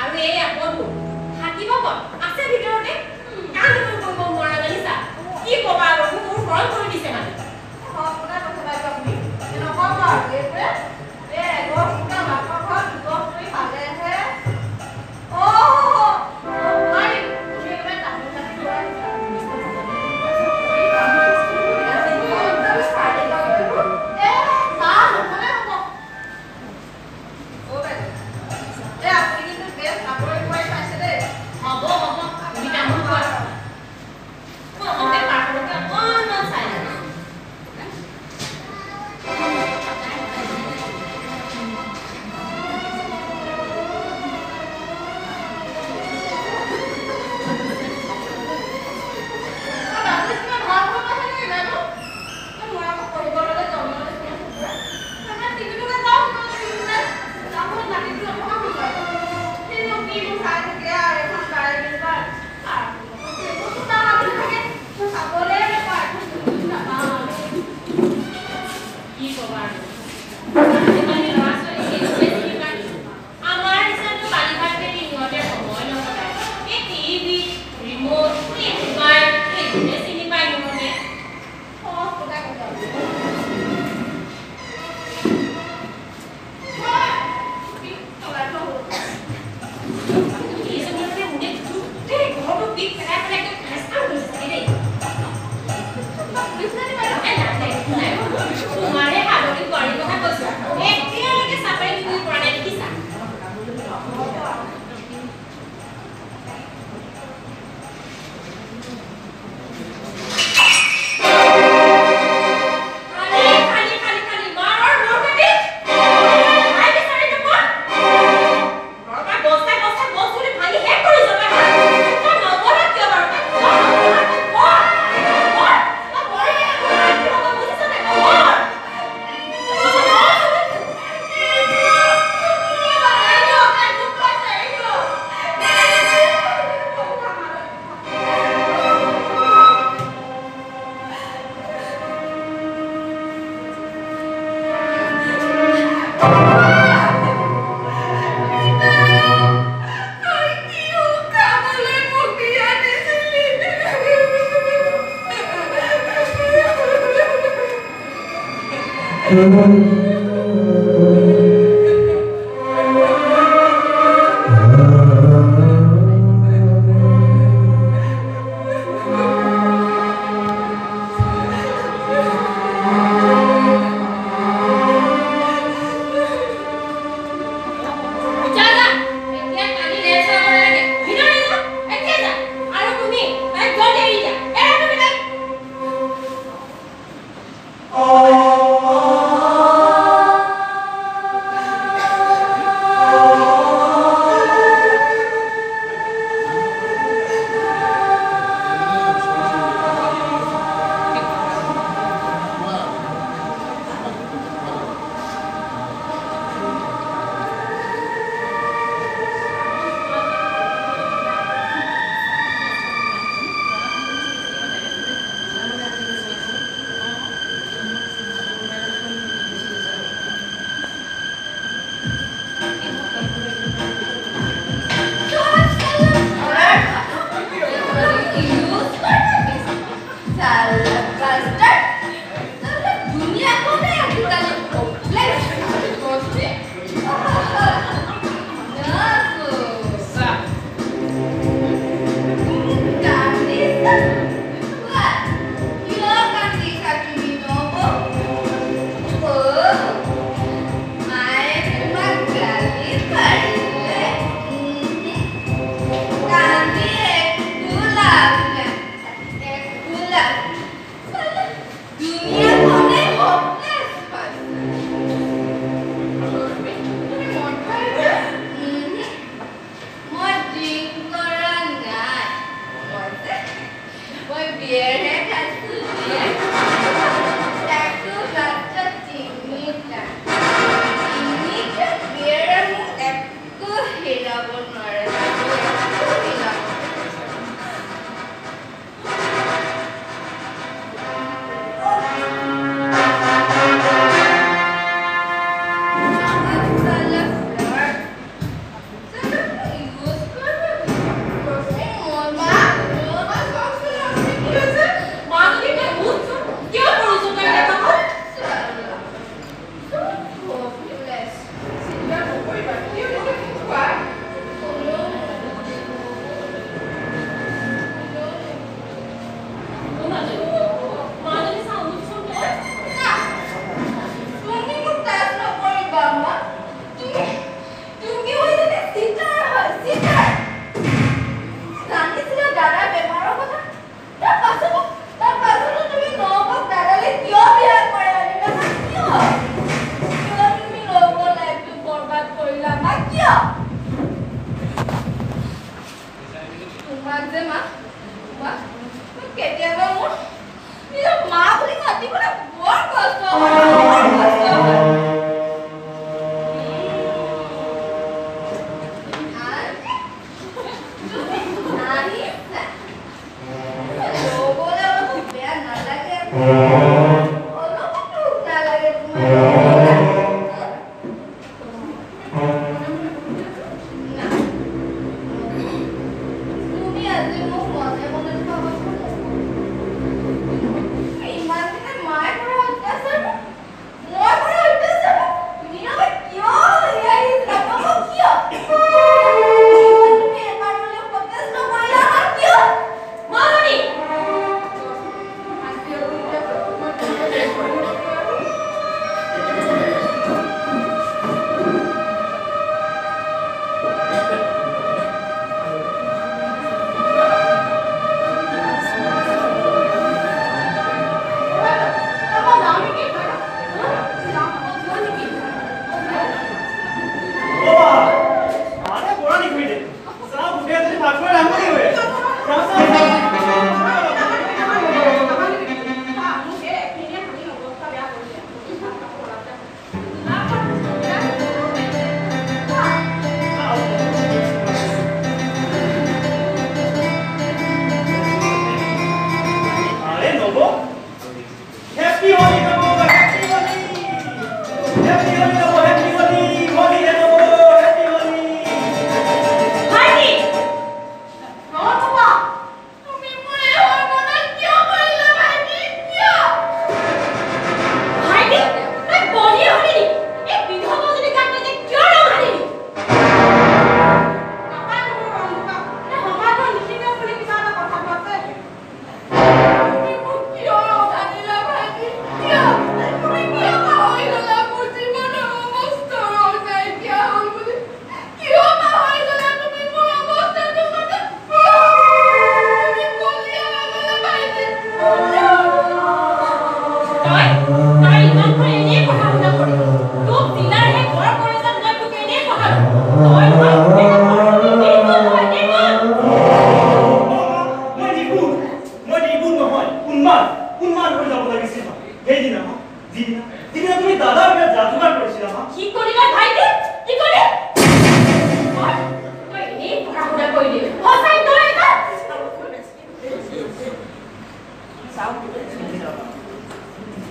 আৰু এই আপদবোৰ থাকিব ক'ত? আছে ভিতৰতে। কাম এখন কৰিব নোৱাৰা জানিছা? কি ক'বা আৰু, মোক মোৰ গৰম কৰি দিছে মানে। নক'ব আৰু এইবোৰে। এই এগছ ফুটা মাকৰ ঘৰত দুগছ কৰি পালেহে। অ' নোৱাৰিম, তুমি একেবাৰে তামোল কাটি লৈ আহিবা। এ চাহ নহ'লে হ'ব। অ' বাইদেউ, এই আপুনি কিন্তু বেছ চাকৰি পোৱাই পাইছে দেই। হ'ব হ'ব, তুমি তামোল খোৱা। মই অকণতে পাৰ্কলৈকে অকণমান চাই লওঁ। আপুনি কিবা ভাল খবৰ পাইছে নেকি বাইদেউ? মই আকৌ পঢ়িব ল'লে জন্ম লৈছে। টিভিটোকে যাওঁ, টিভিটোকে তাৰপিছত নাতিটো নথকা হৈ কিনো কিনো চাই থাকে আৰু এখন গাড়ী পেপাৰ থাকে, চাবলে নাপায়, একো নাপাওঁ আৰু। কি ক'বা আৰু, আজিকালি ল'ৰা ছোৱালী সেইটোৱে চিনি পায়। আমাৰ নিচিনাতো বালিঘাট খেলি সিহঁতে সময় নকটায়। এই টিভি, ৰিম'ট, এই মোবাইল, সেইবোৰহে চিনি পায় সিহঁতে। সহজ কথা কৈছে আপুনি। এইজনী মানে মোৰে গোটেই ঘৰটো পিক পেলাই পেলাই একদম খাস্তাং কৰিছে চাগে দেই। এ নাই নাই, একো নাই। তোমাৰহে সাগৰী বোৱাৰীৰ কথা কৈছো। এতিয়ালৈকে চাকৰি বিচাৰি পৰা নাই দেখিছা? খালি খালি খালি খালি মাৰৰ মূৰ কাটি ঠাই বিচাৰি নোপোৱা। ঘৰৰ পৰা বস্তাই বস্তাই বস্তু ভাঙি শেষ কৰি যাবা। তই নবঢ়া কিয় বাৰু? তই কিয় নবঢ়া? তই মৰ, মৰ, তই মৰিলে তোৰ শান্তি হ'ব, বুজিছ নাই? তই মৰ। যা যা, এতিয়া কালি লেট চলাব নালাগে। ভিতৰলৈ যা, এতিয়া যা। আৰু তুমি তাইক জল্দি এৰি দিয়া। এৰা তুমি তাইক। Oh. অলপো দুখ নালাগে তোমাৰ? না, তুমি আজি মোক মনে মনে থোৱা কথা নকবা। ইমান দিনে মায়ে কৰা অত্যাচাৰ, মই কৰা অত্যাচাৰ, তুমি নহয় কিয় উলিয়াই আহিছিলা? মোক কিয় তুমি এবাৰ হ'লেও প্ৰটেষ্ট নকৰিলা হা? কিয়? মাজনী, আজি আৰু এতিয়া মই প্ৰটেষ্ট কৰিব নোৱাৰো। অ' আৰে পৰা নেকি দে চাহ গোটেই এজনী ভাগ কৰি ৰাখো নেকি বে? চাহ চাহ। আৰে নব, হেপী হোলী নব, হেপী হোলী, হেপী হোলী নব, হেপী হোলী, হোলী হে নব, হেপী হোলী। ভাইটি। তুমি মোৰ এই সৰ্বনাশ কিয় কৰিলা ভাইটি? কিয়? ভাইটি, তই বলিয়া হলি নেকি? এই বিধৱাজনী গাত তই যে কিয় ৰং সানিলি? তুমি মোক কিয় ৰং সানিলা ভাইটি? কিয়? তুমি কিয় পাহৰি গ'লা মোৰ জীৱনৰ সমস্ত ৰং নাইকিয়া হ'ল বুলি? কিয় পাহৰি গ'লা তুমি মোৰ অৱস্থাটোৰ কথা? কিয়? তুমি বলিয়া হৈ গ'লা ভাইটি। তই তই ইমানখন এনেই পঢ়া শুনা কৰিলি। তোক জিলাৰ সেই গড় কলেজত মই তোক এনেই পঢ়ালো। তই নহয় এটা পঢ়ি নিৰ্মূল হয়, নিৰ্মূল। মই নিৰ্বোধ, মই নিৰ্বোধ নহয়, উন্মাদ, উন্মাদ হৈ যাব লাগিছিল সেইদিনা, যিদিনা যিদিনা তুমি দাদাৰ বিয়াত যা যোগাৰ কৰিছিলা মা। কি কৰিলা ভাইটি? কি কৰিলি তই? তই এনেই পঢ়া শুনা কৰিলি। সঁচাই তই এটা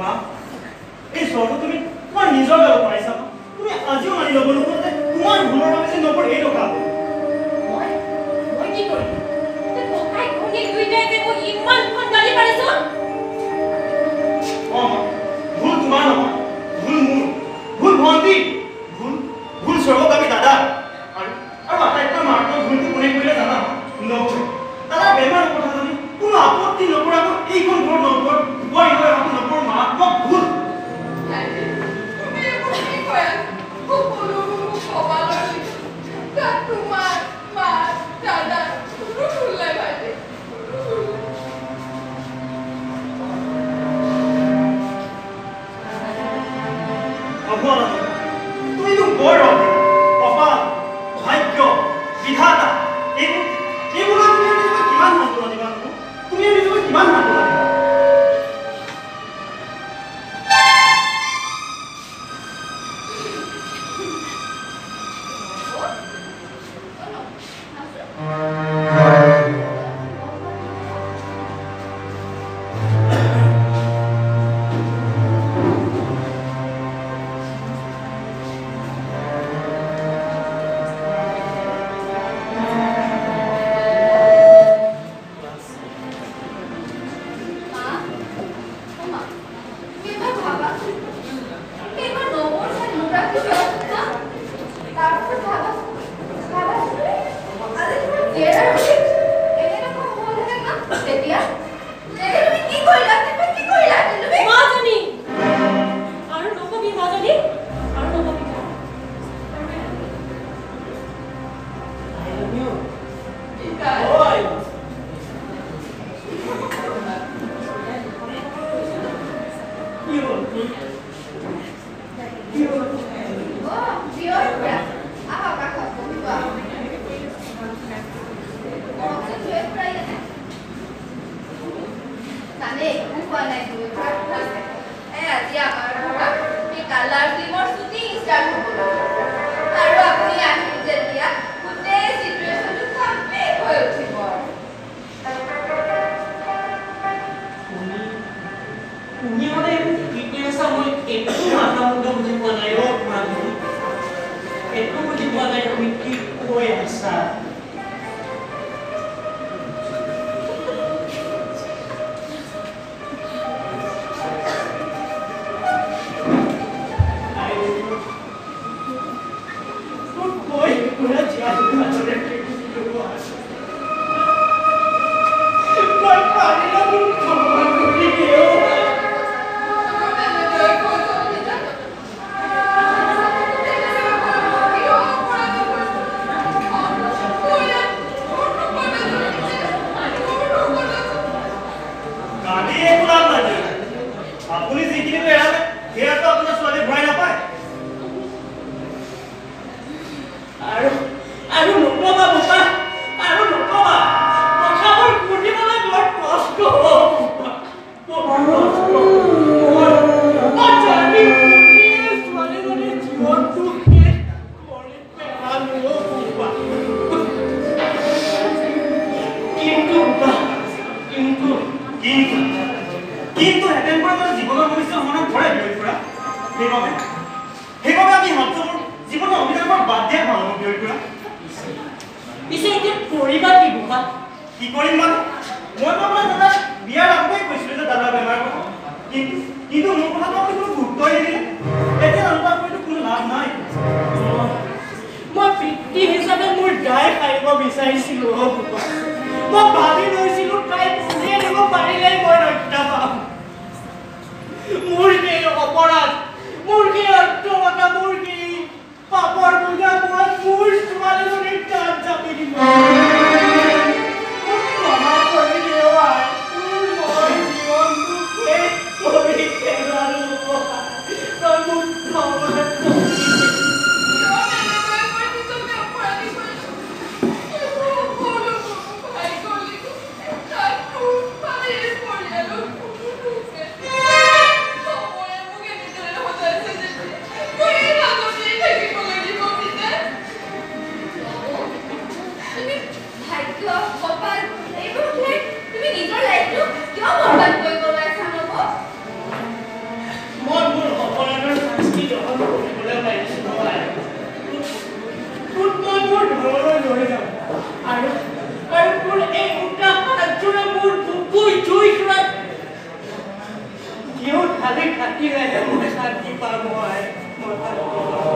মা, এই চৰটো তুমি তোমাৰ নিজৰ গালত মাৰিছা মা। তুমি আজিও মানি ল'ব নোখোজা যে তোমাৰ ভুলৰ বাবে যে নবৰ এই দশা হ'ল। মই কি কৰিলো? তই ককাই ভনীয়েক দুয়োটাই যে মোক ইমানখন গালি পাৰিছ। অ মা, ভুল তোমাৰ নহয়, ভুল মোৰ, ভুল ভণ্টি, ভুল ভুল স্বৰ্গগামী দাদা। আৰু আৰু আটাইতকৈ মাৰাত্মক ভুলটো কোনে কৰিলে জানা? নবৌৱে। দাদাৰ বেমাৰৰ কথা জানি কোনো আপত্তি নকৰাকৈ এইখন ঘৰত নবৰ বোৱাৰী হৈ অহাটো নবৰ মাৰাত্মক ভুল। ভাইটি, তুমি এইবোৰ কি কৈ আছা? সকলোবোৰ মোৰ কপালৰ লিখন। তাত তোমাৰ, মা, দাদা কোনো ভুল নাই ভাইটি, কোনো ভুল নাই। ভগৱান, তুমি মোক বৰ ৰং দিলা। কপাল, ভাগ্য, বিধাতা, ইচ্ছা। আপুনি যিখিনি পেলালে সেয়াতো আপোনাৰ ছোৱালী ঘূৰাই নাপায়। আৰু আৰু নকবা বোপা, আৰু নকবা, কথাবোৰ শুনিবলৈ বৰ কষ্ট হ'ব। মই জানি শুনিয়ে ছোৱালীজনীৰ জীৱনটো শেষ কৰি পেলালো বোপা। কিন্তু বোপা, কিন্তু কিন্তু কিন্তু হেঁতেন পৰা মানে জীৱনৰ ভৱিষ্যত মনত ধৰে বিয়ৰি ফুৰা। সেইবাবে আমি হাতবোৰ জীৱনৰ অভিযানৰ বাদ দিয়াই ভাল হ'ব বিয়ৰি ফুৰা। পিছে এতিয়া কৰিবা কি বোপা? কি কৰিম মানে, মইতো আপোনাৰ দাদাক বিয়াৰ আগতেই কৈছিলোঁ যে দাদাৰ বেমাৰ কথা, কিন্তু কিন্তু মোৰ কথাটো আপুনি কোনো গুৰুত্বই নিদিলে। এতিয়া এনেকুৱা কৰিতো কোনো লাভ নাই। মই পিতৃ হিচাপে মোৰ দায় সাৰিব বিচাৰিছিলোঁ অ বোপা। মই ভাবি লৈছিলোঁ তাই বুজি আনিব পাৰিলেই মই ৰক্ষা পাম। মোৰ সেই অপৰাধ, মোৰ সেই অৰ্থকতা, মোৰ সেই পাপৰ বোজা মই মোৰ ছোৱালীজনীৰ গাত জাপি দিলোঁ। মোক ক্ষমা কৰি দিয়ক আই, মোৰ মই জীৱনটো শেষ কৰি পেলালোঁ। তই মোক ক্ষমা কৰি দে। মই মোৰ অপৰাধৰ শাস্তি গ্ৰহণ কৰিবলৈ পাৰিছিলোঁ আই। তোক মই মোৰ ঘৰলৈ লৈ যাম আৰু আৰু তোৰ এই উকা হাতযোৰে মোৰ বুকুৰ জুই চোৰাত ঘিউ ঢালি থাকিলেহে মই শান্তি পাম আই, মই শান্তি পাম।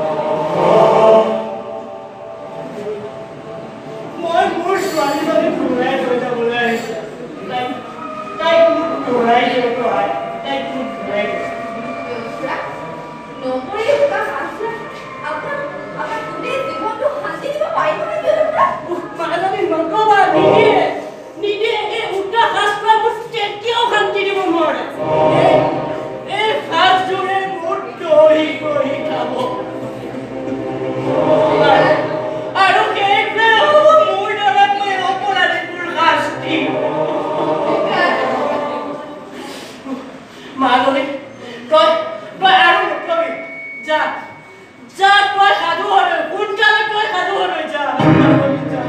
মই মোৰ ছোৱালীজনীক ঘূৰাই লৈ যাবলৈ আহিছোঁ। তাইক তাইক মোক ঘূৰাই দিয়ক আই, তাইক মোক ঘূৰাই দিয়ক। মাজনী নকবা, নিদিয়ে নিদিয়ে। এই উল্টা সাজটোৱে মোক কেতিয়াও শান্তি দিব নোৱাৰে। এই সাজযোৰে মোৰ দহি দহি খাব আৰু সেইটোৱে হ'ব মোৰ দ্বাৰা মই অপৰাধীবোৰ শাস্তি। মাজনী তই তই আৰু নকবি, যা যা, তই সাধু হলৈ সোনকালে, তই সাধু হলৈ যা, মাজনী যা।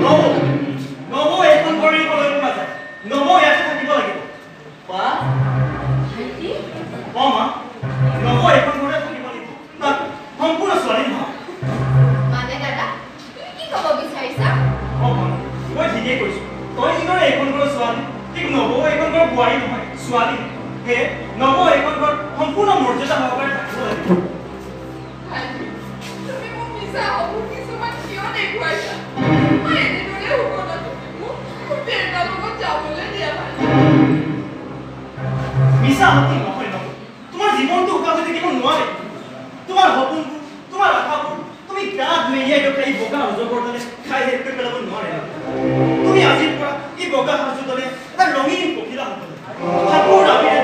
নবৌ, নবৌ এইখন ঘৰ এৰি কলৈকো নাযায়। নবৌ ইয়াতে থাকিব লাগিব। বা অ মা, নবৌ এইখন ঘৰতে থাকিব লাগিব, তাত সম্পূৰ্ণ ছোৱালী নহয়। মানে দাদা, তুমি কি ক'ব বিচাৰিছা? অ মা, মই ঠিকেই কৈছোঁ। তই যিদৰে এইখন ঘৰৰ ছোৱালী, ঠিক নবৌ এইখন ঘৰৰ বোৱাৰী নহয়, ছোৱালী। সেয়ে নবৌ এইখন ঘৰত সম্পূৰ্ণ মৰ্যাদা সহকাৰে থাকিব লাগিব। তুমি মোক মিছা সপোন কিছুমান কিয় দেখুৱাইছা? মই এনেদৰে শুব তুমি মোক মোৰ দেউতাৰ লগত যাবলৈ দিয়া ভাইটি। মিছা সপোন নহয় নবৌ, তোমাৰ জীৱনটো উকা হৈ থাকিব নোৱাৰে। তোমাৰ সপোনবোৰ, তোমাৰ আশাবোৰ তুমি গাত মেৰিয়াই ৰখা এই বগা অজগৰডালে খাই শেষ কৰি পেলাব নোৱাৰে। তুমি আজিৰ পৰা এই বগা সাজোদলে এটা ৰঙীন পখিলা হ'ব। সাপোৰ আবিৰে